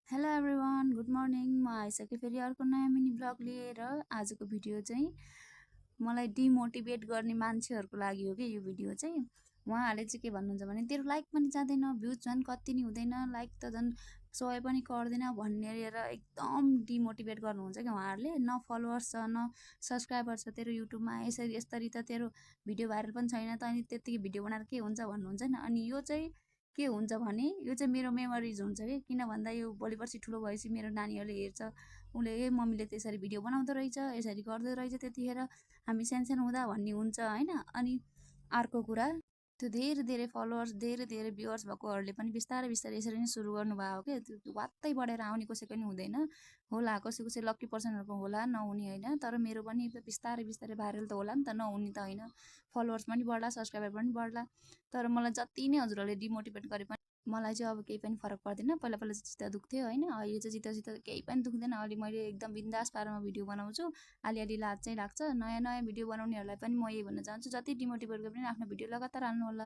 Hello everyone, good morning. म आइसकेँ फेरि अर्को नयाँ मिनी ब्लग लिएर। आजको भिडियो चाहिँ मलाई डिमोटिभेट गर्ने मान्छेहरूको लागि हो कि यो भिडियो चाहिँ। उहाँहरूले चाहिँ के भन्नुहुन्छ भने तेरो लाइक पनि जाँदैन, भ्युज झन् कति नि हुँदैन, लाइक त झन् 100 पनि गर्दैन भनेर एकदम डिमोटिभेट गर्नुहुन्छ कि उहाँहरूले। न फलोवर्स छ न सब्सक्राइबर छ तेरो युट्युबमा, यसरी त तेरो भिडियो भाइरल पनि छैन त, अनि त्यत्तिकै भिडियो बनाएर के हुन्छ भन्नुहुन्छ नि। अनि यो चाहिँ के हुन्छ भने यो चाहिँ मेरो मेमोरिज हुन्छ कि, किन भन्दा यो भोलि पर्सि ठुलो भएपछि मेरो नानीहरूले हेर्छ, उसले मम्मीले त्यसरी भिडियो बनाउँदो रहेछ, यसरी गर्दो रहेछ त्यतिखेर हामी सानसानो हुँदा भन्ने हुन्छ होइन। अनि अर्को कुरा, त्यो धेरै धेरै फलोवर्स धेरै धेरै भ्युवर्स भएकोहरूले पनि बिस्तारै बिस्तारै यसरी नै सुरु गर्नुभएको हो क्या। त्यो वात्तै बढेर आउने कसैको नि हुँदैन होला, कसै लक्की पर्सनहरूको होला नहुने होइन, तर मेरो पनि बिस्तारै बिस्तारै भाइरल त होला नि त, नहुने त होइन। फलोवर्स पनि बढ्ला, सब्सक्राइबर पनि बढ्ला। तर मलाई जति नै हजुरहरूले डिमोटिभेट गरे पनि मलाई चाहिँ अब केही पनि फरक पर्दैन। पहिला पहिला चाहिँ चित्त दुख्थ्यो होइन, अहिले चाहिँ चित्त केही पनि दुख्दैन। अहिले मैले एकदम बिन्दास पारामा भिडियो बनाउँछु। अलिअलि लाज चाहिँ लाग्छ। नयाँ नयाँ भिडियो बनाउनेहरूलाई पनि म यही भन्न चाहन्छु, जति डिमोटिभेट गरे पनि आफ्नो भिडियो लगातार हाल्नु होला।